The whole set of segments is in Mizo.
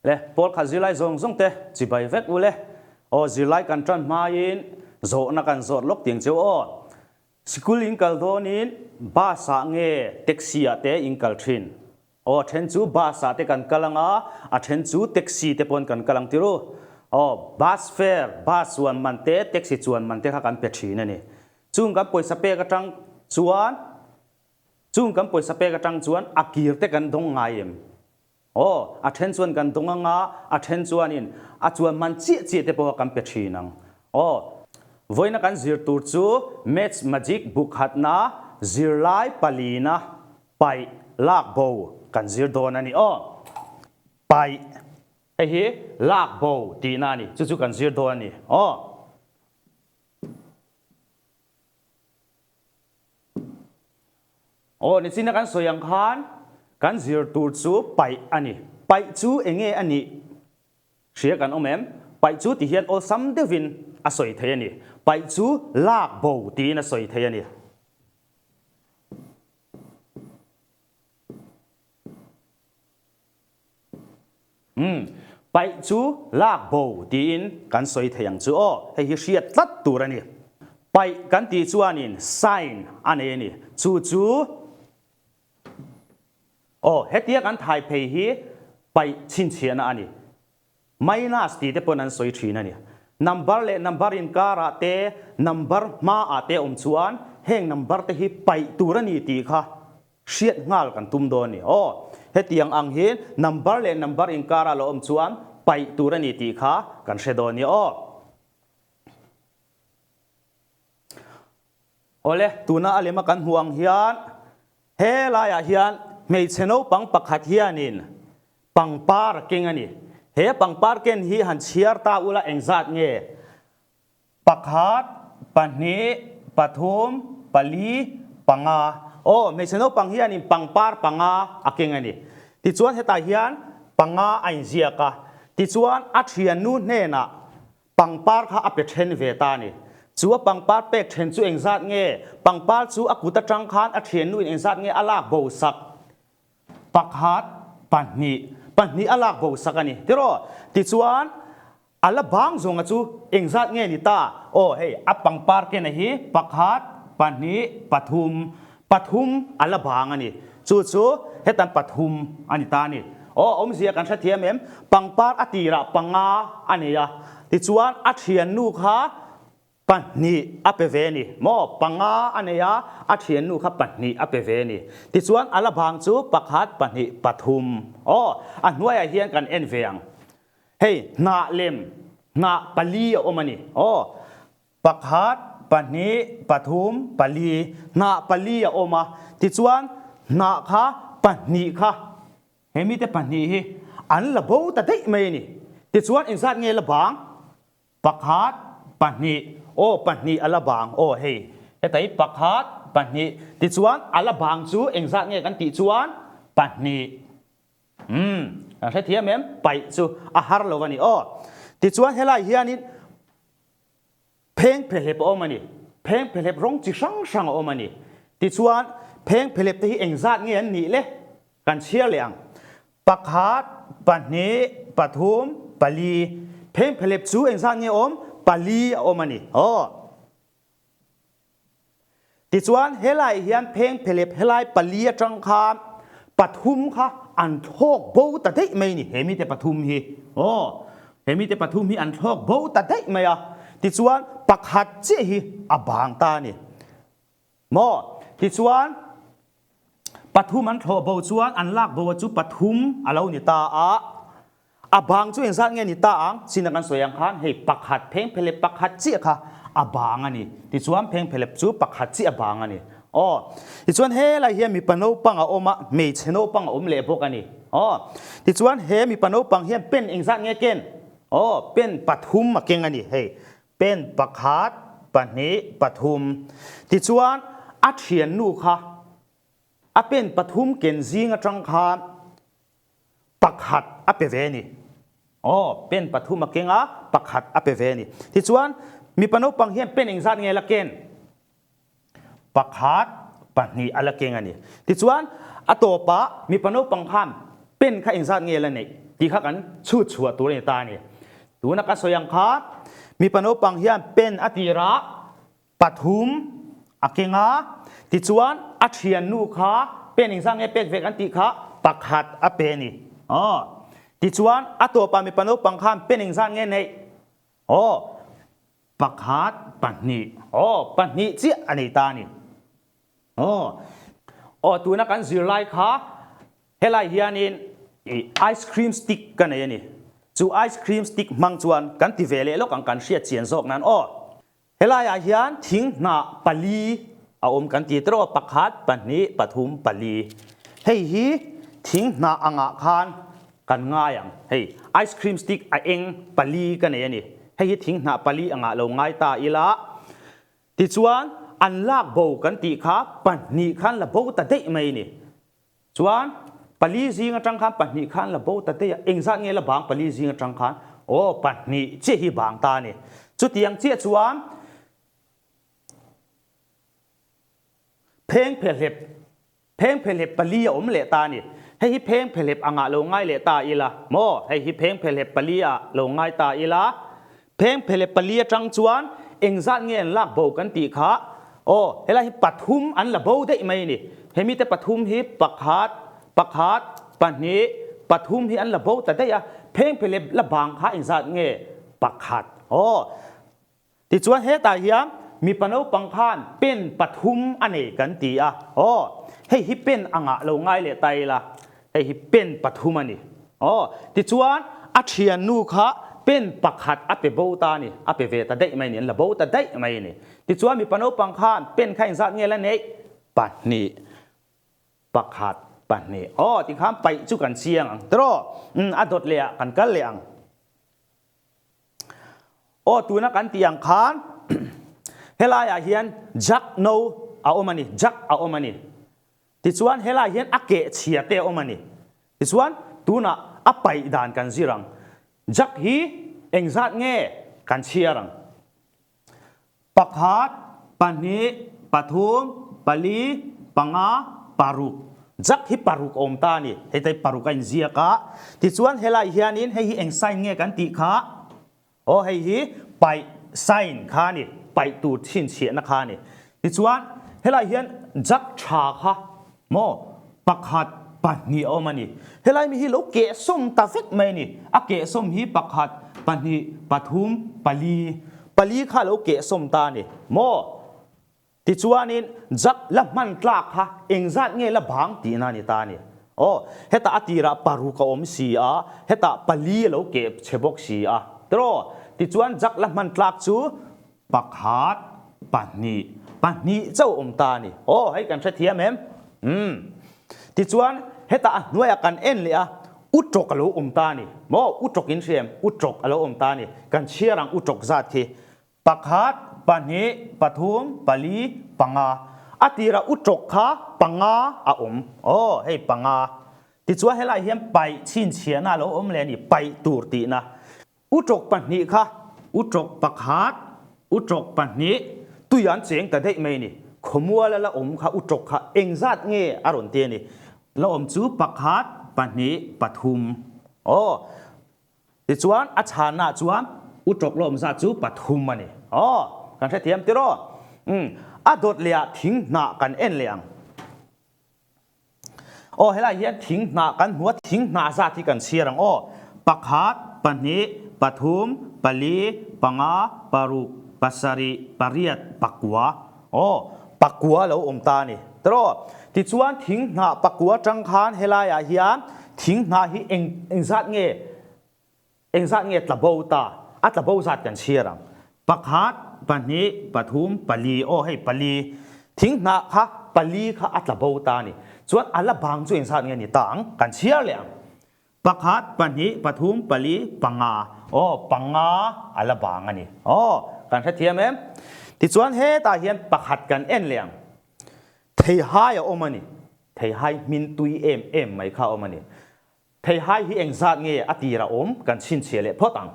Le, pawl khat zirlai zawng zawng te chibai vek u le. Aw, zirlai kan tan hmain zawhna kan zawt lawk tiang cheu aw. Sikul in kal dawnin bus ah nge taxi ah te in kal thin? Aw, a then chu bus ah te kan kal anga, a then chu taxi te pawn kan kal ang tir u. Aw, bus fare, bus chuan man te, taxi chuan man te kha kan pe thin a ni. Chung kan pawisa pek atang chuan, chung kan pawisa pek atang chuan a kir te kan dawng ngai em? Aw, a then chuan kan dawng anga, a then chuanin a chuan man chiah chiah te pawh kan pe thin ang. Aw, vawiina kan zir tur chu Maths Magic bu khatna zirlai palina paih lak bo kan zir dawn a ni. Aw, paih hei hi lak bo tihna a ni, chu chu kan zir dawn a ni. Aw. Aw, nichina kan sawi ang khan kan zir tur chu paih a ni. Paih chu eng nge a nih hria kan awm em? Paih chu ti hian awlsam deuhin a sawi thei a ni. Paih chu lak bo tiin a sawi thei a ni. Umm, paih chu lak bo tiin kan sawi thei ang chu aw, hei hi hriat tlat tur a ni. Paih kan tih chuanin sign a nei a ni, chu chu aw hetia kan thai phei hi paih chhinchhiahna a ni. Minus tih te pawn an sawi thin a ni. Number leh number inkarah te, number hmaah te awm chuan heng number te hi paih tur a ni tih kha Hriat nghal kan tum dawn a ni. Aw, hetiang ang hi number leh number inkara lo awm chuan paih tur a ni tih kha kan hre dawn a ni. Aw. Awle, tuna a lema kan hmuh ang hian he laiah hian hmeichhe naupang pakhat hianin pangpar a keng a ni. He pangpar ken hi han chhiar ta ula engzat nge? Pakhat, pahnih, pathum, pali, panga. Aw, hmeichhe naupang hianin pangpar panga a keng a ni. Tichuan hetah hian panga a inziak a. Tichuan a thiannu hnenah pangpar kha a pe then ve ta a ni. Chu a pangpar pek then chu engzat nge? Pangpar chu a kut atang khan a thiannuin engzat nge a lak bo sak? Pakhat, pahnih, pahnih a lak bo sak a ni. Tiraw? Tichuan A la bang zawnga chu engzat nge ni ta? Aw hei, a pangpar kena hi pakhat, pahnih, pathum, pathum a la bang a ni. Chu chu hetan pathum a ni ta a ni. Aw, awmzia kan hrethiam em? Pangpar a tirah panga a nei a, tichuan a thiannu kha Pahnih a pe ve a ni maw? Panga a nei a, a thiannu kha pahnih a pe ve a ni. Tichuan a la bang chu pakhat, pahnih, pathum. Aw, a hnuaiah hian kan en ve ang. Hei, hnah lem, hnah pali a awm a ni. Aw, pakhat, pahnih, pathum, pali, hnah pali a awm a. Tichuan hnah kha pahnih kha he mite pahnih hi an la bo ta daih mai a ni. Tichuan engzat nge la bang? Pakhat, pahnih, aw pahnih a la bang, aw hei heta hi pakhat, pahnih, tichuan a la bang chu engzat nge kan tih chuan pahnih, umm kan hrethiam em, paih chu a har lo a ni aw. Tichuan helai hianin phengphehlep a awm a ni, phengphehlep rawng chi hrang hrang a awm a ni. Tichuan phengphehlep te hi engzat nge an nih le kan chhiar leh ang. Pakhat, pahnih, pathum, pali. Phengphelep chu engzat nge awm? Pali a awm a ni. Aw. Tichuan, helai hian phengphelep helai pali atang khan pathum kha an thlawk bo ta daih mai a ni. He mite pathum hi. Aw. He mite pathum hi an thlawk bo ta daih mai a. Tichuan, pakhat chiah hi a bang ta a ni. Maw? Tichuan, pathum an thlawh bo chuan an lak bo a chu pathum a lo ni ta a. A bang chu engzat nge ni ta ang? China kan sawi ang khan hei pakhat phengphelep pakhat chiah kha a bang a ni. Tichuan phengphelep chu pakhat chiah a bang a ni. Aw. Tichuan helai hian mipa naupang a awm a, hmeichhe naupang a awm leh bawk a ni. Aw. Tichuan he mipa naupang hian pen engzat nge ken? Aw, pen pathum a keng a ni. Hei Pen pakhat, pahnih, pathum. Tichuan, a thiannu kha a pen pathum ken zing atang khan pakhat a pe ve a ni. Aw, pen pathum a keng a, pakhat a pe ve a ni. Tichuan, mipa naupang hian pen engzat nge la ken? Pakhat, pahnih a la keng a ni. Tichuan, a tawpah mipa naupang khan pen kha engzat nge la neih? Tih kha kan chhut chhuah tur a ni ta a ni. Tuna ka sawi ang kha mipa naupang hian pen a tirah pathum a keng a, tichuan a thiannu kha pen engzah nge pek vek an tih kha pakhat a pe a ni. Aw, tichuan a tawpah mipa naupang khan pen engzah nge neih? Aw, pakhat, pahnih. Aw, pahnih chiah a nei ta a ni. Aw, aw tuna kan zirlai kha helai hianin ih ice cream stick ka nei a ni. Chu ice cream stick hmang chuan kan ti ve leh lawk ang kan hriat chian zawk nan aw. Helaiah hian thing hnah pali a awm kan ti tawh pakhat, pahnih, pathum, pali. Hei hi thing hnah angah khan kan ngai ang. Hei ice cream stick a eng pali ka nei a ni. Hei hi thing hnah pali angah lo ngai ta ila. Tichuan an lak bo kan tih kha pahnih khan la bo ta daih mai a ni. Chuan pali zing atang khan pahnih khan la bo ta daih a, engzat nge la bang pali zing atang khan? Aw, pahnih chiah hi bang ta a ni. Chutiang chiah chuan pheng phehlep, pheng phehlep pali a awm leh ta a ni. Hei hi pheng phehlep angah lo ngai leh ta ila maw? Hei hi pheng phehlep pali ah lo ngai ta ila. Pheng phele pali atang chuan engzat nge an lak bo kan tih kha aw helai hi pathum an la bo daih mai a ni. Hemi te pathum hi pakhat, pakhat, pahnih, pathum hi an la bo ta daih a, pheng phele la bang kha engzat nge pakhat aw. Tichuan hetah hian mipa naupang khan pen pathum a nei kan ti a aw hei hi pen angah lo ngai leh ta ila Hei hi pen pathum a ni. Aw, tichuan a thiannu kha pen pakhat a pe bo ta a ni, a pe ve ta daih mai a ni, an la bo ta daih mai a ni. Tichuan mipa naupang khan pen kha engzat nge la neih? Pahnih, pakhat, pahnih. Aw, tikhan paih chu kan chiang ang tiraw? Umm, a dawt leh ah kan kal leh ang. Aw tuna kan tih ang khan helaiah hian jak no a awm a ni, jak a awm a ni. Tichuan helai hian a keh chhia te a awm a ni. Tichuan tunah a paih dan kan zir ang. Jak hi engzat nge kan chhiar ang? Pakhat, pahnih, pathum, pali, panga, paruk. Jak hi paruk a awm ta a ni. Hei te paruk a inziak a. Tichuan helai hianin hei hi eng sign nge kan tih kha? Aw hei hi paih sign kha a ni, paih tur chhinchhiahna kha a ni. Tichuan helai hian jak tha kha maw pakhat pahnih a awm a ni. Helai mi hi lo kehsawm ta vek mai a ni. A kehsawm hi pakhat, pahnih, pathum, pali. Pali kha lo kehsawm ta a ni maw. Tichuanin jak la hman tlak kha engzat nge la bang tihna a ni ta a ni. Aw, hetah a tirah paruk a awm si a, hetah pali a lo keh chhe bawk si a. Tiraw? Tichuan jak la hman tlak chu pakhat, pahnih, pahnih chauh a awm ta a ni. Aw, hei kan hrethiam em? Umm. Tichuan hetah a hnuaiah kan en leh a, utawk a lo awm ta a ni. Maw? Utawk in hria em? Utawk a lo awm ta a ni. Kan chhiar ang utawk zat khi. Pakhat, pahnih, pathum, pali, panga. A tirah u tawk kha panga a awm. Aw, hei panga. Tichuan helai hian paih chhinchhiahna a lo awm leh a ni, paih tur tihna. U tawk pahnih kha u tawk pakhat, u tawk pahnih, tui an cheng ta daih mai a ni. Khawmuala la awm kha u tawk kha engzat nge a rawn ti a ni. La awm chu pakhat, pahnih, pathum. Aw. Tichuan a chhanna chuan u tawklawm zat chu pathum a ni. Aw, kan hrethiam tiraw? Umm, a dawt leh ah thing hnah kan en leh ang. Aw, helai hian thing hnah kan hmu a, thing hnah zat hi kan chhiar ang aw. Pakhat, pahnih, pathum, pali, panga, paruk, pasarih, pariat, pakua. Aw, pakua lo awm ta a ni. Tiraw? Tichuan thing hnah pakua tang khan helaiah hian thing hnah hi eng engzat nge engzat nge tla bo ta? A tla bo zat kan chhiar ang. Pakhat, pahnih, pathum, pali. Aw hei pali. Thing hnah kha pali kha a tla bo ta a ni. Chuan a la bang chu engzat nge ni ta ang? Kan chhiar leh ang. Pakhat, pahnih, pathum, pali, panga. Aw, panga a la bang a ni. Aw, kan hrethiam em? Tichuan hetah hian pakhat kan en leh ang. Theihai a awm a ni. Theihai hmin tui em em mai kha a awm a ni. Theihai hi engzat nge a tir a awm kan chhinchhiah leh phawt ang.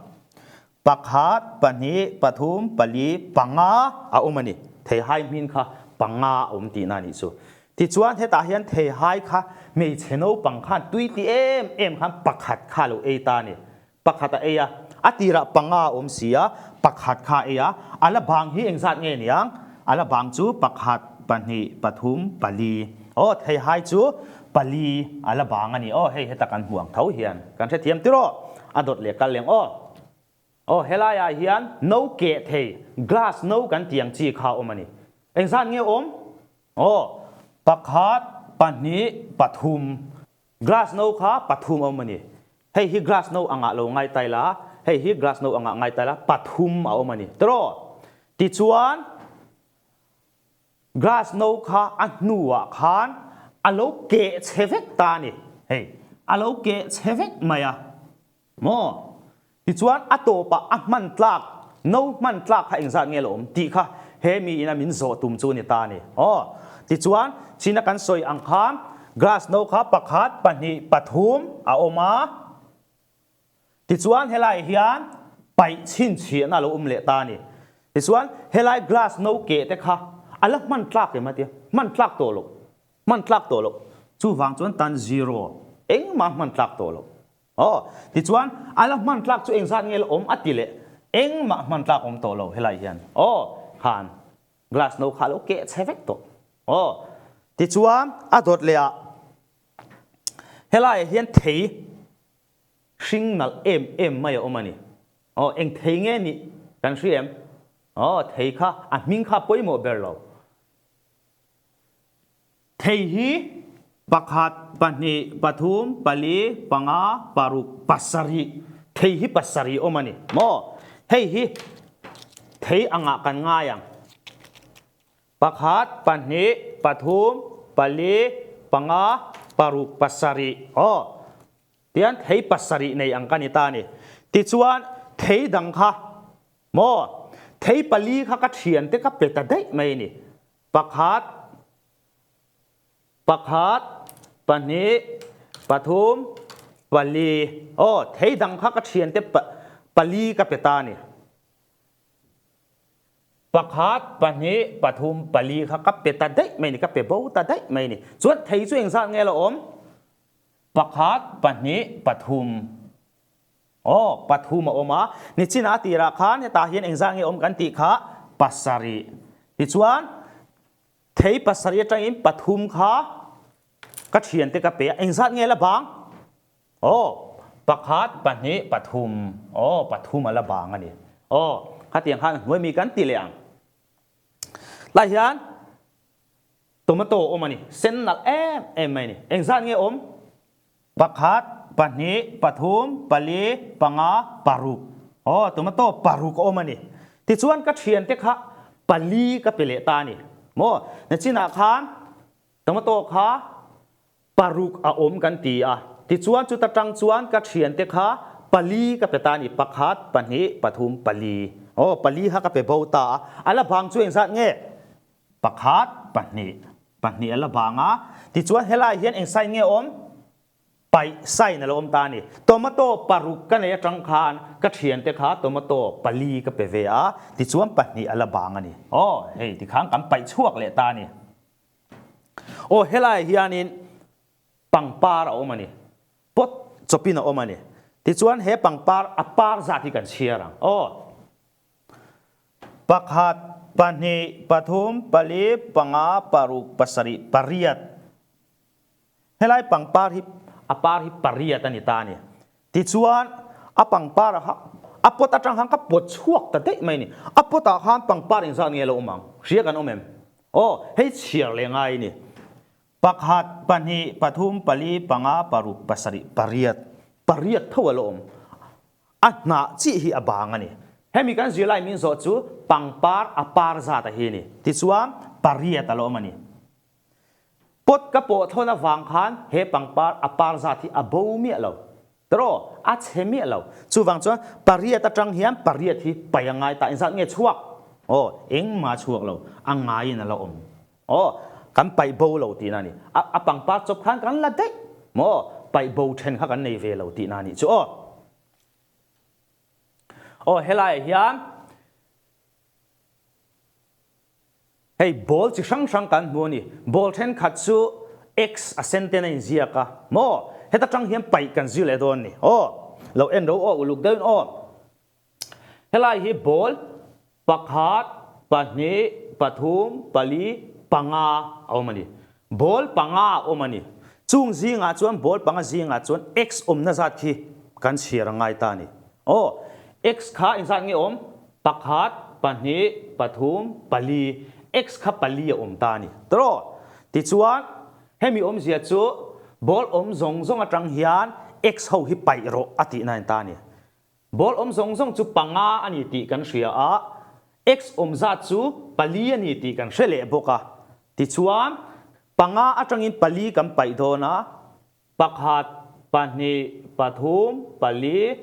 Pakhat, pahnih, pathum, pali, panga a awm a ni. Theihai hmin kha panga a awm tihna a nih chu. Tichuan hetah hian theihai kha hmeichhe naupang khan tui ti em em khan pakhat kha a lo ei ta a ni. Pakhat a ei a, a tirah panga a awm si a, pakhat kha a ei a, a la bang hi engzat nge niang? A la bang chu pakhat, pahnih, pathum, pali. Aw, theihai chu pali a la bang a ni. Aw, hei heta kan hmu ang tho hian kan hrethiam tiraw? A dawt leh kal leng aw. Aw, helaiah hian no keh thei, glass no kan tih ang chi kha a awm a ni. Engzat nge awm? Aw, pakhat, pahnih, pathum. Glass no kha pathum a awm a ni. Hei hi glass no angah lo ngai tai la, hei hi glass no angah ngai tai la, pathum a awm a ni. Tiraw? Tichuan, glass no kha a hnuah khan a lo keh chhe vek ta a ni. Hei, a lo keh chhe vek mai a. Maw? Tichuan a tawpah a hman tlak, no hman tlak kha engzat nge lo awm tih kha he mi ina min zawh tum chu a ni ta a ni. Aw. Tichuan, china kan sawi ang khan glass no kha pakhat, pahnih, pathum a awm a. Tichuan helai hian paih chhinchhiahna a lo awm leh ta a ni. Tichuan helai glass no keh te kha a la hman tlak em a tia, hman tlak tawh loh, hman tlak tawh loh. Chuvang chuan tan zero, engmah hman tlak tawh loh. Aw, tichuan a la hman tlak chu engzat nge la awm a ti leh engmah hman tlak awm tawh lo helai hian aw khan glass no kha a lo keh chhe vek tawh aw tichuan a dawt leh ah helaiah hian thei hring nalh em em mai a awm a ni aw eng thei nge nih kan hria em aw thei kha a hming kha pawimawh ber lo. Thei hi pakhat, pahnih, pathum, pali, panga, paruk, pasarih. Thei hi pasarih awm a ni maw? Hei hi thei angah kan ngai ang. Pakhat, pahnih, pathum, pali, panga, paruk, pasarih. Aw, tian thei pasarih nei ang ka ni ta a ni. Tichuan, thei dang kha maw? Thei pali kha ka thiante ka pe ta daih mai a ni. Pakhat, pakhat, pahnih, pathum, pali. Aw, thei dang kha ka thiante pali ka pe ta a ni. Pakhat, pahnih, pathum, pali kha ka pe ta daih mai a ni, ka pe bo ta daih mai a ni. Chuan thei chu engzat nge la awm? Pakhat, pahnih, pathum. Aw, pathum a awm a. Nichin a tirah khan hetah hian engzah nge awm kan tih kha pasarih. Tichuan, thei pasarih atangin pathum kha ka thiante ka pe a, engzat nge la bang? Aw, pakhat, pahnih, pathum. Aw, pathum a la bang a ni. Aw, khatiang khan hnuai mi kan ti leh ang. Tlai hian tomato awm a ni, sen nalh em em mai a ni. Engzat nge awm? Pakhat, pahnih, pathum, pali, panga, paruk. Aw, tomato paruk a awm a ni. Tichuan ka thiante kha pali ka pe leh ta a ni. Maw, nachinah khan tomato kha paruk a awm kan ti a. Tichuan chuta tang chuan ka thiante kha pali ka pe ta a ni. Pakhat, pahnih, pathum, pali. Aw, pali kha ka pe bo ta a. A la bang chu engzat nge? Pakhat, pahnih, pahnih a la vang a. Tichuan helai hian eng sign nge awm? Paih sign a lo awm ta a ni. Tomato paruk ka nei atang khan ka thiante kha tomato pali ka pe ve a, tichuan pahnih a la vang a ni. Aw, hei tikhan kan paih chhuak leh ta a ni. Aw, helai hianin pangpar a awm a ni. Pot chawpin a awm a ni. Tichuan he pangpar a par zat hi kan chhiar ang. Aw. Pakhat, pahnih, pathum, pali, panga, paruk, pasarih, pariat. Helai pangpar hi a par hi pariat a ni ta a ni. Tichuan a pangpar a a pot atang khan ka pawt chhuak ta daih mai a ni. A pot ah khan pangpar engzat nge lo awm ang? Hria kan awm em? Aw, hei chhiar leh ngai a ni. Pakhat, pahnih, pathum, pali, panga, paruk, pasarih, pariat. Pariat tho a lo awm. A hnah chih hi a bang a ni. Hemi kan zirlai min zawh chu pangpar a par zat a hi a ni. Tichuan, pariat a lo awm a ni. Pot ka pawh thawn avang khan he pangpar a par zat hi a bo miah lo. Tawraw, a chhe miah lo. Chuvang chuan pariat atang hian pariat hi pai a ngai ta. Engzat nge chhuak? Aw, engmah a chhuak lo. A ngaiin a la awm. Aw, kan paih bo lo tihna a ni. A, a pangpar chawp khan kan la daih maw? Paih bo then kha kan nei ve lo tihna a nih chu aw. Aw, helaiah hian. Hei ball chi hrang hrang kan hmu a ni. Ball thenkhat chu X a sen ten a inziak a maw? Heta tang hian paih kan zir leh dawn a ni. Aw, lo en ro aw, uluk deuhin aw. Helai hi ball pakhat, pahnih, pathum, pali, panga a awm a ni. Ball panga a awm a ni. Chung zingah chuan ball panga zingah chuan X awmna zat khi kan chhiar a ngai ta a ni. Aw, X kha engzat nge awm? Pakhat, pahnih, pathum, pali. X kha pali a awm ta a ni. Tawh! Tichuan, hemi awmzia chu ball awm zawng zawng atang hian X ho hi paih rawh a tihna a ni ta a ni. Ball awm zawng zawng chu panga a ni tih kan hria a, X awm zat chu pali a ni tih kan hre leh bawk a. Tichuan, panga atangin pali kan paih dawn a, pakhat, pahnih, pathum, pali,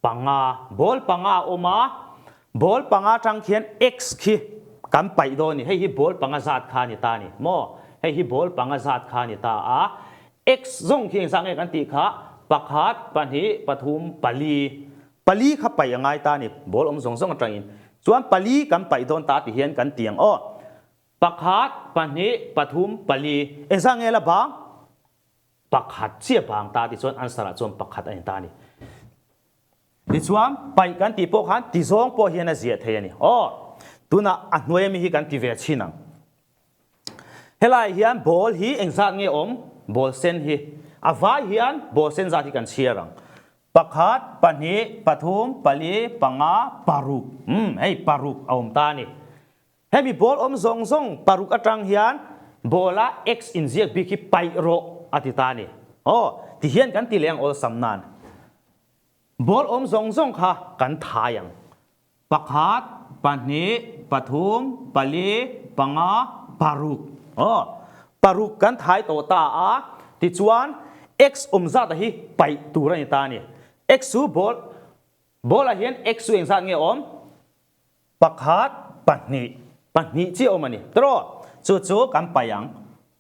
panga. Ball panga a awm a, ball panga atang khian X khi kan paih dawn a ni. Hei hi ball panga zat kha a ni ta a ni maw? Hei hi ball panga zat kha a ni ta a. X zawng khi engzah nge kan tih kha pakhat, pahnih, pathum, pali. Pali kha paih a ngai ta a ni, ball awm zawng zawng atangin. Chuan pali kan paih dawn ta ti hian kan ti ang aw. Pakhat, pahnih, pathum, pali. Engzah nge la bang? Pakhat chiah bang ta ti chuan answer ah chuan pakhat a ni ta a ni. Tichuan paih kan tih pawh khan ti zawng pawh hian a ziah thei a ni. Aw, tunah a hnuai ami hi kan ti ve chhin ang. Helai hian ball hi engzat nge awm? Ball sen hi. A vai hian ball sen zat hi kan chhiar ang. Pakhat, pahnih, pathum, pali, panga, paruk. Umm, hei paruk a awm ta a ni. Hemi ball awm zawng zawng paruk atang hian ball a X inziak bik hi paih rawh a ti ta a ni. Aw, tihian kan ti leh ang awlsam nan. Ball awm zawng zawng kha kan thai ang. Pakhat, pahnih, pathum, pali, panga, paruk. Aw, paruk kan thai tawh ta a, tichuan X awm zat a hi paih tur a ni ta a ni. X chu ball, ball ah hian X chu engzat nge awm? Pakhat, pahnih, pahnih chiah awm a ni. Tawh, chu chu kan paih ang.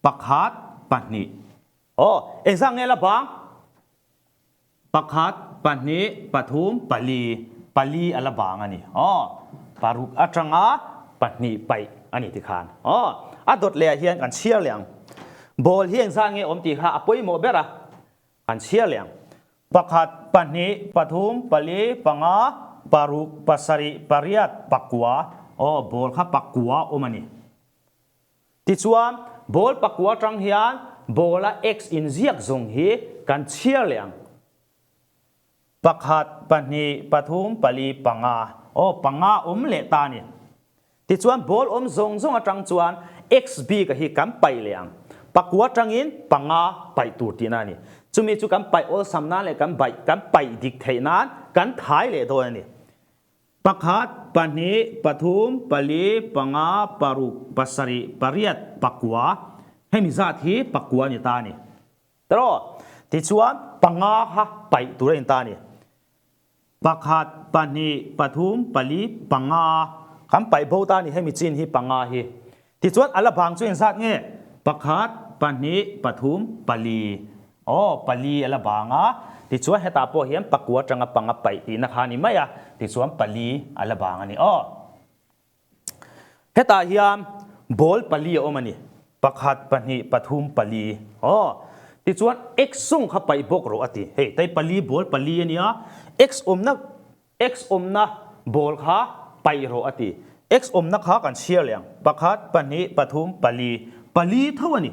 Pakhat, pahnih. Aw, engzat nge la bang? Pakhat, pahnih, pathum, pali, pali a la bang a ni. Aw, paruk atanga pahnih paih a ni tikhan. Aw, a dawt leh ah hian kan chhiar leh ang. Ball hi engzat nge awm tih kha a pawimawh ber a, kan chhiar leh ang. Pakhat, pahnih, pathum, pali, panga, paruk, pasarih, pariat, pakua. Aw, ball kha pakua awm a ni. Tichuan, ball pakua atang hian ball-a X inziak zawng hi kan chhiar leh ang. Pakhat, pahnih, pathum, pali, panga. Aw, panga awm leh ta a ni. Tichuan, ball awm zawng zawng atang chuan X bika hi kan paih leh ang. Pakua atangin panga paih tur tihna a ni. Chumi chu kan paih awlsam nan leh kan baih, kan paih dik theih nan kan thai leh dawn a ni. Pakhat, pahnih, pathum, pali, panga, paruk, pasarih, pariat, pakua. Hemi zat hi pakua a ni ta a ni. Tawh, tichuan panga kha paih tur a ni ta a ni. Pakhat, pahnih, pathum, pali, panga. Kan paih bo ta a ni hemi chin hi panga hi. Tichuan a la bang chu engzat nge? Pakhat, pahnih, pathum, pali. Aw, pali a la bang a. Tichuan hetah pawh hian pakua atanga panga paih tihna kha a ni mai a. Tichuan pali a la bang a ni. Aw. Hetah hian ball pali a awm a ni. Pakhat, pahnih, pathum, pali. Aw. Tichuan X sung kha paih bawk rawh a ti. Hei, tai pali ball pali a nia. X awmna X awmna ball kha paih rawh a ti. X awmna kha kan chhiar leh ang. Pakhat, pahnih, pathum, pali. Pali tho a ni.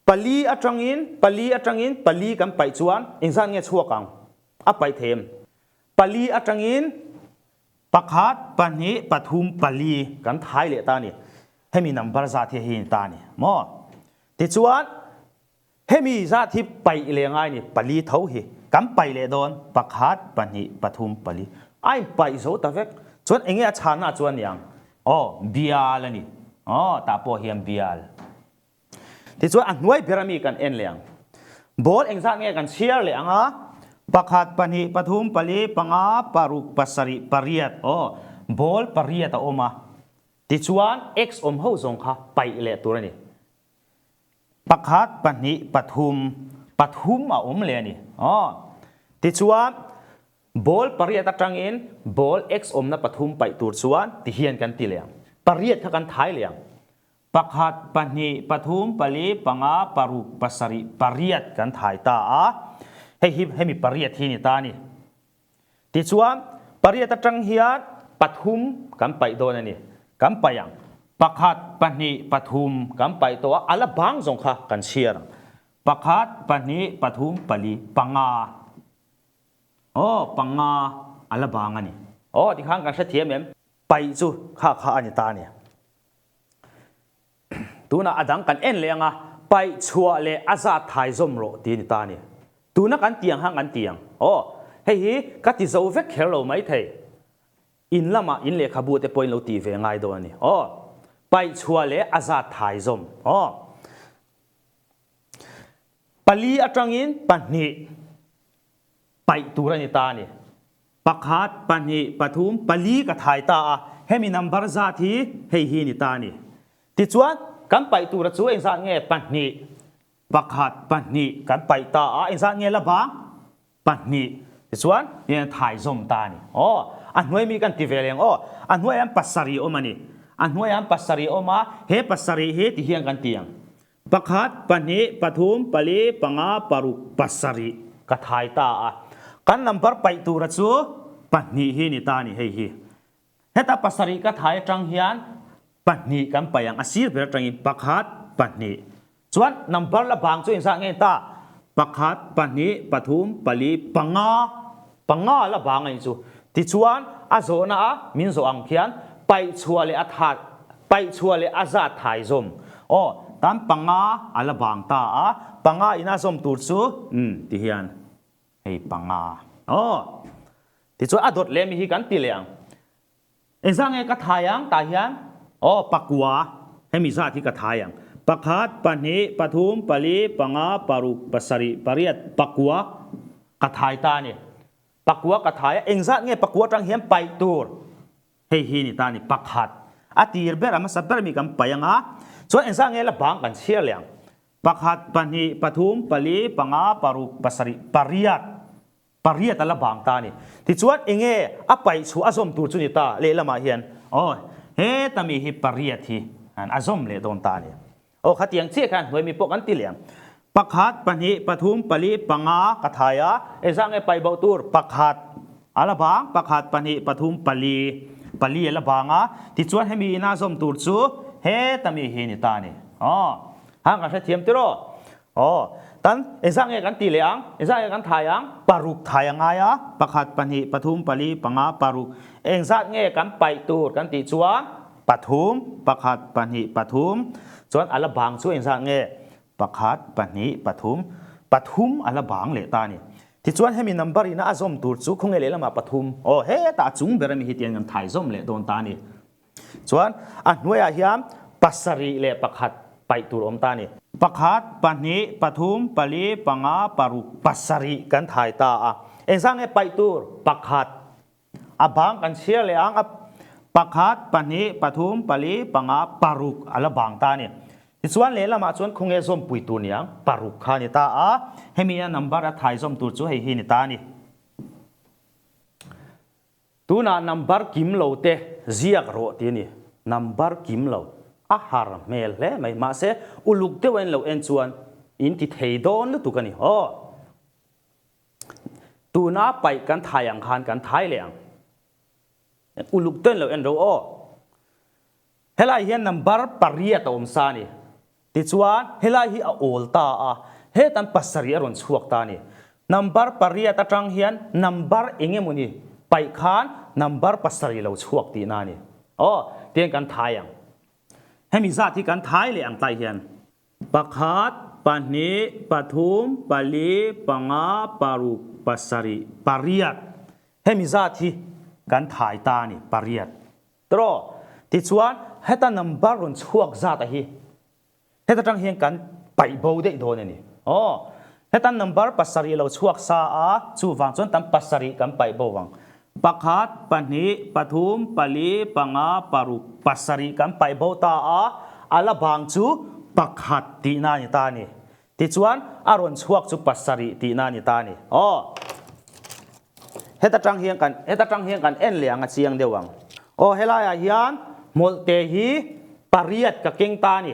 Pali atangin, pali atangin pali kan paih chuan engzat nge chhuak ang? A paih thei em? Pali atangin pakhat, pahnih, pathum, pali kan thai leh ta a ni. Hemi number zat hi hei a ni ta a ni maw? Tichuan, Hemi zat hi paih leh ngai ni, pali tho hi kan paih leh dawn, pakhat, pahnih, pathum, pali. A in paih zo ta vek. Chuan enge a chhanna chuan ni ang? Aw, bial a ni. Aw, tah pawh hian bial. Tichuan a hnuai ber ami kan en leh ang. Ball engzat nge kan chhiar leh ang a? Pakhat, pahnih, pathum, pali, panga, paruk, pasarih, pariat. Aw, ball pariat a awm a. Tichuan X awm ho zawng kha paih leh tur a ni. Pakhat, pahnih, pathum, pathum a awm leh a ni. Aw. Tichuan, ball pariat atangin ball X awmna pathum paih tur chuan ti hian kan ti leh ang. Pariat kha kan thai leh ang. Pakhat, pahnih, pathum, pali, panga, paruk, pasarih, pariat kan thai ta a. Hei hi hemi pariat hi ni ta a ni. Tichuan, pariat atang hian pathum kan paih dawn a ni. Kan paih ang. Pakhat, pahnih, pathum kan paih tawh a, a la bang zawng kha kan chhiar ang. Pakhat, pahnih, pathum, pali, panga. Aw, panga a la bang a ni. Aw, tikhan kan hrethiam em? Paih chu kha kha a ni ta a ni. Tunah a dang kan en leh anga paih chhuah leh a zat thai zawm rawh ti a ni ta a ni. Tuna kan ti ang hang kan ti ang. Aw, hei hi ka ti zo vek kher lo mai thei. In lamah in lehkhabu te pawhin lo tih ve ngai dawn a ni. Aw, paih chhuah leh a zat thai zawm. Aw, pali atangin pahnih paih tur a ni ta a ni. Pakhat, pahnih, pathum, pali ka thai ta a, hemi number zat hi hei hi ni ta a ni. Tichuan, kan paih tura chu engzat nge? Pahnih, pakhat, pahnih kan paih ta a, engzat nge la bang? Pahnih. Tichuan, hian thai zawm ta a ni. Aw, a hnuai mi kan ti ve leng aw. A hnuaiah hian pasarih awm a ni. A hnuaiah hian pasarih awm a, he pasarih hi ti hian kan ti ang. Pakhat, pahnih, pathum, pali, panga, paruk, pasarih ka thai ta a. Kan number paih tura chu pahnih hi ni ta a ni hei hi. Heta pasarih ka thai atang hian pahnih kan paih ang, a sir ber atangin pakhat, pahnih. Chuan number la bang chu engzah nge ta? Pakhat, pahnih, pathum, pali, panga, panga la bang a nih chu. Tichuan a zawhna a min zawh ang khian paih chhuah leh a that Paih chhuah leh a zat thai zawm. Aw, tan panga a la bang ta a, panga in a zawm tur chu umm ti hian hei panga. Aw, tichuan a dawt leh mi hi kan ti leh ang. Engzah nge ka thai ang tah hian? Aw, pakua, hemi zat hi ka thai ang. Pakhat, pahnih, pathum, pali, panga, paruk, pasarih, pariat, pakua ka thai ta a ni. Pakua ka thai a, engzat nge pakua atang hian paih tur? Hei hi ni ta ni pakhat. A tir ber a hmasa ber mi kan paih ang a, chuan engzah nge la bang kan chhiar leh ang. Pakhat, pahnih, pathum, pali, panga, paruk, pasarih, pariat. Pariat a la bang ta a ni. Tichuan enge a paih chhuah a zawm tur chu ni ta lehlamah hian aw heta mi hi pariat hi a zawm leh dawn ta a ni. Aw khatiang chiah khan hnuai mi pawh kan ti leh ang. Pakhat, pahnih, pathum, pali, panga ka thai a, engzah nge paih boh tur? Pakhat a la bang, pakhat, pahnih, pathum, pali, pali a la bang a, tichuan hemi ina zawm tur chu heta mi hi ni ta a ni. Aw, hang kan hrethiam tiraw? Aw, tan engzah nge kan ti leh ang? Engzah nge kan thai ang? Paruk thai a ngai a, pakhat, pahnih, pathum, pali, panga, paruk. Engzat nge kan paih tur kan tih chuan? Pathum, pakhat, pahnih, pathum. Chuan a la bang chu engzat nge? Pakhat, pahnih, pathum. Pathum a la bang leh ta a ni. Tichuan hemi number ina a zawm tur chu khawnge lehlamah pathum. Aw, hetah a chung ber ami hi tiang kan thai zawm leh dawn ta a ni. Chuan a hnuaiah hian pasarih leh pakhat paih tur awm ta a ni. Pakhat, pahnih, pathum, pali, panga, paruk, pasarih kan thai ta a. Engzat nge paih tur? Pakhat. A bang kan chhiar leh ang a pakhat, pahnih, pathum, pali, panga, paruk a la bang ta a ni. Tichuan lehlamah chuan khawnge zawmpui tur ni ang? Paruk kha a ni ta a, hemi a number a thai zawm tur chu hei hi ni ta a ni. Tunah number kim lo te ziak rawh ti a ni. Number kim lo a har hmel hle mai. Mahse uluk deuh a in lo en chuan in ti thei dawn lutuk a ni. Aw. Tuna paih kan thai ang khan kan thai leh ang. Uluk ten lo en ro aw. Helai hian number pariat a awm sa a ni. Tichuan helai hi a awl ta a, hetan pasarih a rawn chhuak ta a ni. Number pariat atang hian number eng emawni paih khan number pasarih lo chhuak tihna a ni. Aw, tiang kan thai ang. Hemi zat hi kan thai leh ang tlai hian. Pakhat, pahnih, pathum, pali, panga, paruk, pasarih, pariat. Hemi zat hi kan thai ta a ni, pariat. Tiraw? Tichuan, heta number rawn chhuak zat a hi, heta tang hian kan paih bo daih dawn a ni. Aw, heta number pasarih lo chhuak sa a, chuvang chuan tam pasarih kan paih bo ang. Pakhat, pahnih, pathum, pali, panga, paruk, pasarih kan paih bo ta a, a la bang chu pakhat tihna a ni ta a ni. Tichuan, a rawn chhuak chu pasarih tihna a ni ta a ni. Aw, heta tang hian kan, heta tang hian kan en leh ang a chiang deuh ang. Aw, helaiah hian hmawlhte hi. Pariat ka keng ta a ni.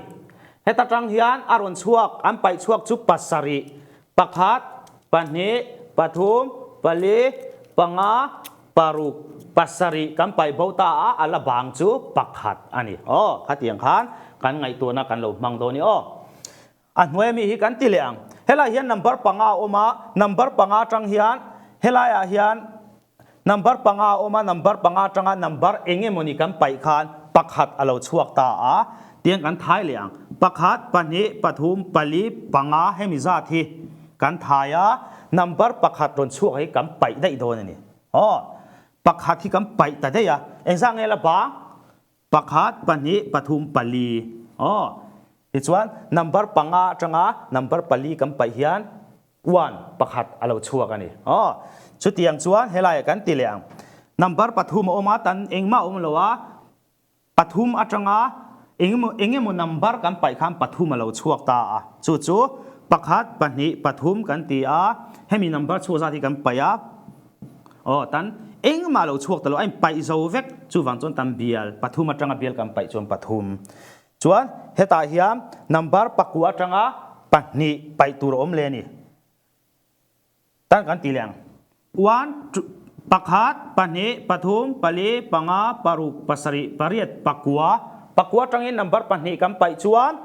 Heta tang hian a rawn chhuak, an paih chhuak chu pasarih, pakhat, pahnih, pathum, pali, panga, paruk, pasarih kan paih bo ta a, a la bang chu pakhat a ni. Aw, khatiang khan kan ngaihtuahna kan lo hmang dawn i aw. A hnuai ami hi kan ti leh ang. Helai hian number panga a awm a, number panga atang hian helaiah hian number panga a awm a, number panga atanga number eng emawni kan paih khan pakhat a lo chhuak ta a, tiang kan thai leh ang. Pakhat, pahnih, pathum, pali, panga hemi zat hi kan thai a, number pakhat rawn chhuak hi kan paih daih dawn a ni. Aw, pakhat hi kan paih ta daih a, engzah nge la bang? Pakhat, pahnih, pathum, pali. Aw. Tichuan, number panga atanga number pali kan paih hian one, pakhat, a lo chhuak a ni. Aw. Chutiang chuan helaiah kan ti leh ang. Number pathum a awm a, tan engmah a awm lo a, pathum atanga engemaw engemaw number kan paih khan pathum a lo chhuak ta a. Chu chu pakhat, pahnih, pathum kan ti a, hemi number chhuak zat hi kan paih a. Aw, tan engmah lo chhuak ta lo, a inpaih zo vek. Chuvang chuan tan bial, pathum atanga bial kan paih chuan pathum. Chuan hetah hian number pakua atanga pahnih paih tur a awm leh a ni. Tan kan ti leh ang. One, two, pakhat, pahnih, pathum, pali, panga, paruk, pasarih, pariat, pakua. Pakua atangin number pahnih kan paih chuan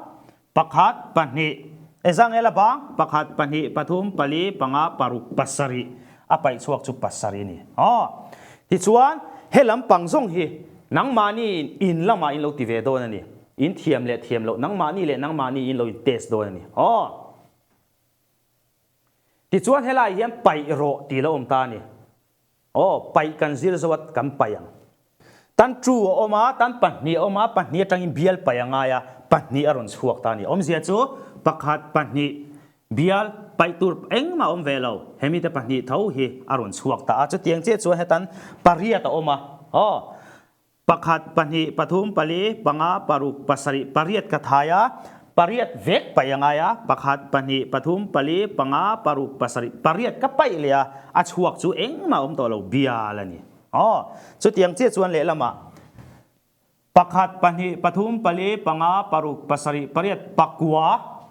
Pakhat, pahnih, engzah nge la bang? Pakhat, pahnih, pathum, pali, panga, paruk, pasarih. A paih chhuak chu pasarih a ni. Aw. Tichuan, he lampang zawng hi nangmahni in lamah in lo ti ve dawn a ni. In thiam leh thiam loh nangmahni leh nangmahni in lo in test dawn a ni. Aw. Tichuan helai hian paih rawh tih lo awm ta a ni. Aw, paih kan zir zo a, kan paih ang. Tan tu a awm a, tan pahnih a awm a, pahnih atangin bial paih a ngai a, pahnih a rawn chhuak ta a ni. Awmzia chu pakhat, pahnih, bial paih tur engmah a awm ve lo, hemi te pahnih tho hi a rawn chhuak ta a. Chutiang chiah chuan hetan pariat a awm a, aw, Pakhat, pahnih, pathum, pali, panga, paruk, pasarih, pariat ka thai a, pariat vek paih a ngai a, pakhat, pahnih, pathum, pali, panga, paruk, pasarih, pariat ka paih leh a, a chhuak chu engmah awm tawh lo bial a ni. Aw, chutiang chiah chuan lehlamah pakhat, pahnih, pathum, pali, panga, paruk, pasarih, pariat, pakua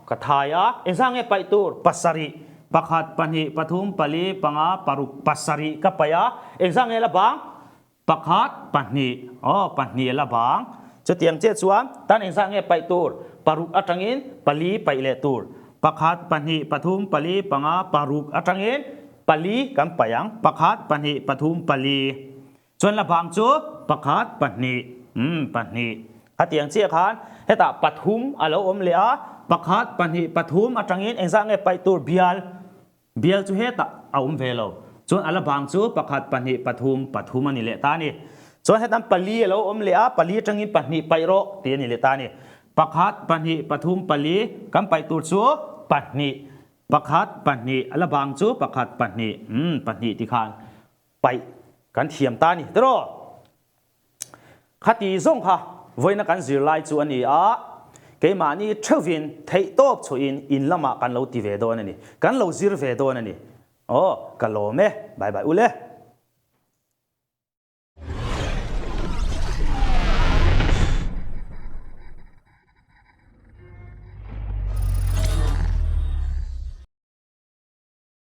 ka thai a, engzah nge paih tur? Pasarih, pakhat, pahnih, pathum, pali, panga, paruk, pasarih ka paih a, engzah nge la bang? Pakhat, pahnih, aw pahnih la bang. Chutiang chiah chuan tan engzah nge paih tur? Paruk atangin pali paih leh tur. Pakhat, pahnih, pathum, pali, panga, paruk atangin pali kan paih ang. Pakhat, pahnih, pathum, pali. Chuan la bang chu pakhat, pahnih, umm pahnih. Khatiang chiah khan hetah pathum a lo awm leh a, pakhat, pahnih, pathum atangin engzah nge paih tur? Bial. Bial chu hetah a awm ve lo. Chuan a la bang chu pakhat, pahnih, pathum, pathum a ni leh ta a ni. Chuan hetan pali a lo awm leh a, pali atangin pahnih paih rawh tih a ni leh ta a ni. Pakhat, pahnih, pathum, pali kan paih tur chu pahnih, pakhat, pahnih, a la bang chu pakhat, pahnih, umm pahnih ti khan paih kan thiam ta a ni tiraw? Khati zawng kha vawiina kan zirlai chu a ni a, keimahni theuhin theihtawp chhuahin in lamah kan lo ti ve dawn a ni, kan lo zir ve dawn a ni. Aw, ka lawm e, bye bye ule.